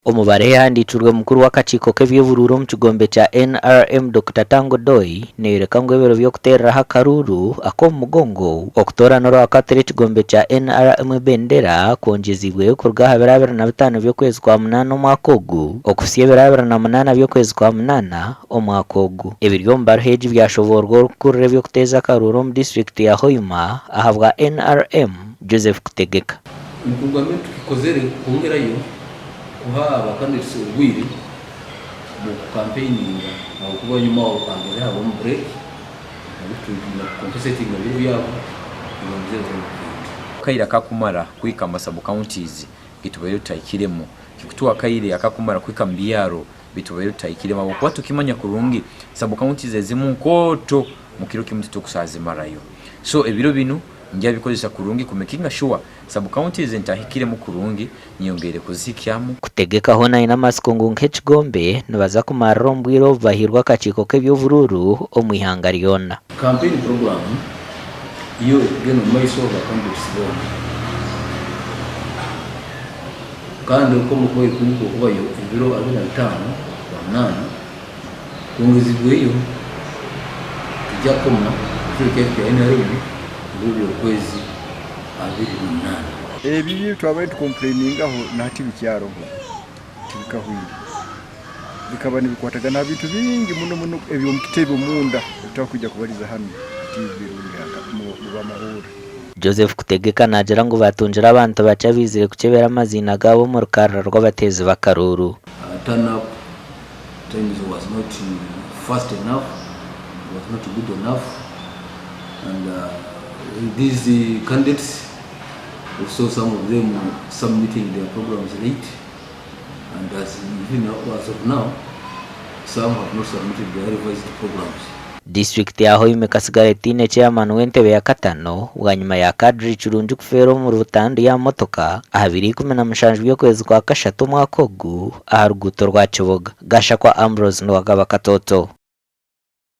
Omu baruha ehandiikirwe mukuru w'akakiiko k'eby'oburuuru omu kigombe kya NRM Dokita Tanga Odoi neeyoreka ngu ebiro by'okuteereraho akaruuru ak'omu mugongo okutoorana orwakwaatira ekigombe kya NRM ebendera kwongyeziibweyo kuruga aha biro 25 by'okwezi kwa munaana omwaka ogu okuhitsya ebiro 28 by'okwezi kwa munaana omwaka ogu. Ebiri omu baruha egi byashoboorwa orikukurira eby'okuteeza akaruuru omu disiturikiti ya Hoima ahabwa NRM, Joseph Kutegeka. Nikugamba tukikozere kwongerayo kuha aba candidates obwire bw'oku campaigninga ahabw'okuba enyima aho hangire habamu break nabwo twine ku compensatinga ebiro byabo nibongyezayo kugenda. Akaire akakumara kuhika omu sub counties gitubaire tutahikiremu, kikutuha akaire akakumara kuhika omu byaro bitubaire tutahikiremu ahabw'okuba tukimanya kurungi sub counties ezimu nkooto mukiro kimwe titukusobola zimarayo so ebiro binu Ndyabikozesa kurungi ku makinga sure sub counties ntahikiremu kurungi nyongeire kuzihikyamu. Kutegeka hoona aine amatsiko ngu nk'ekigombe nibaza kumarira omu bwire obu bahairwe akakiiko k'eby'oburuuru omu ihanga ryona. Campaign program yo ekugenda omu maiso ba candidates boona kandi oku omu kubayo ebiro 25 Okwamunaana Kwongezibweyo tija kukoma ekitebe kyaitu kya nrm ebiro by'okwezi 28. Ebi ebi twabaire nitukompureiningaho na hati bikyaroho, tibikahwire. Bikaba nibikwatagana aha bintu bingi muno muno eby'omu kitebe omunda ebitarikwija kubariza hanu ha TV rundi mu b'amahurre. Joseph Kutegeka naagira ngu baatungire abantu bakye abaizire kukyebera amaziina gaabo omu rukarara rw'abateezi b'akaruuru. Turn up times was not fast enough, was not good enough and these candidates we saw some of them submitting their programs late and as even as of now some have not submitted their revised programs. Disiturikiti ya Hoima ekasigara etaine chairman w'entebe ya katano bwanyima ya Kadri Kirungi kufeera omuri butandu ya motoka aha biro 17 by'okwezi kwa kashatu omwaka ogu aha ruguuto rwa Kiboga. Gashakwa Ambrose Nuwagaba Katoto.